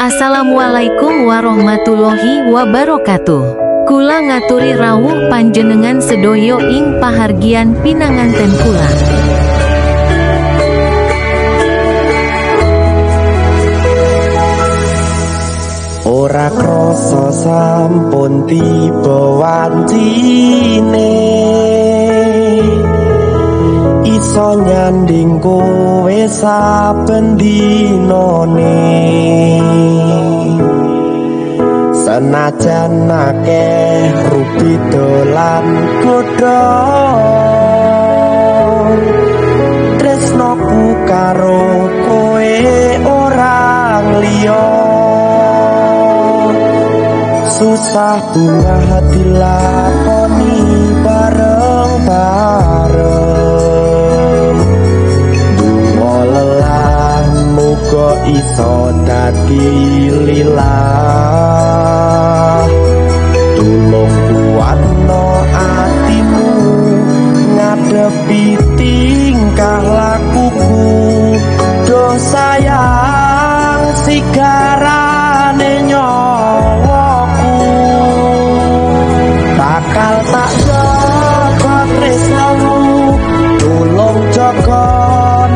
Assalamualaikum warahmatullahi wabarakatuh. Kula ngaturi rawuh panjenengan sedoyo ing pahargyan pinanganten kula. Ora krasa sampun tiba wancine, iso nyanding kowe saben dinane. Senajan akeh rupi dolan godha, tresnoku karo kowe ora liya. Susah bungah dilakoni bareng-bareng, dungo lelah muga iso dadi lilah. Tulung kuatno atimu ngadepi tingkah lakuku, doh sayang sigarane nyawaku. Bakal tak jaga tresnamu, tulung jaga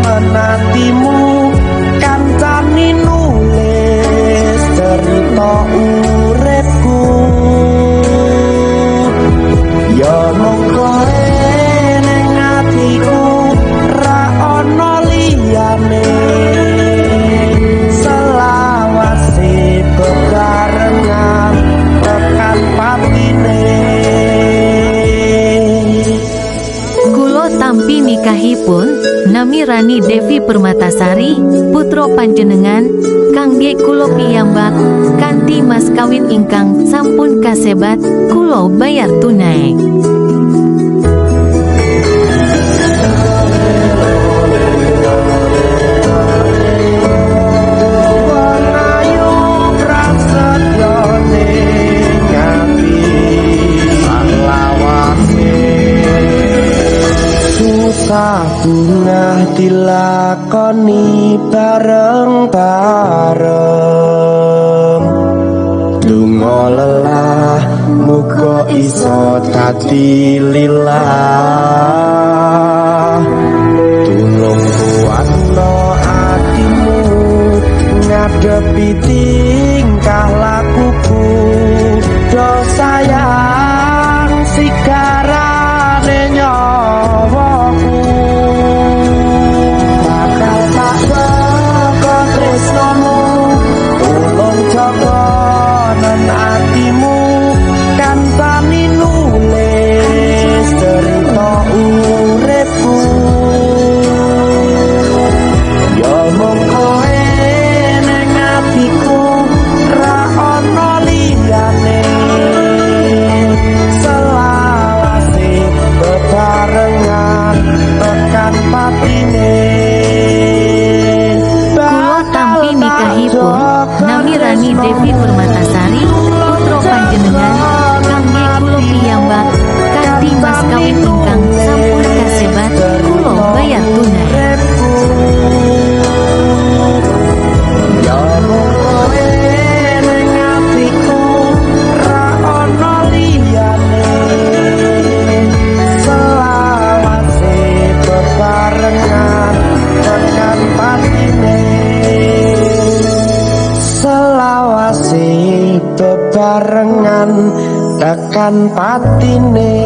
menatimu, kancani nulis cerita uripku. Ya mung kowe ning atiku ra ono liyane, selawase bebarengan tekan patine. Kulo tampi nikahipun nami Rani Devi Permatasari, putra panjenengan, kangge kulo piyambak, kanthi mas kawin ingkang sampun kasebat, kulo bayar tunai. Wong ayu prasetyane ngati salawase. Susah bungah dilakoni bareng-bareng, lunga lelah muga iso dadi lilah. Tulung kuatno atimu ngadepi tingkah lakuku, doh sayang sigarane nyawaku. Bakal tak jaga tresnamu, tulung jaga nen atimu, kancani nulis cerita uripku. Ya mung kowe ning atiku ra ono liyane, selawase bebarengan tekan patine. Kulo tampi nikahipun nami Rani Devi Permatasari, putra panjenengan, kangge kulo piyambak, kanthi mas kawin ingkang sampun kasebat, kulo bayar tunai. Ya mung kowe ning atiku ra ono liyane, selawase bebarengan tekan patine. Selawase bebarengan tekan patine.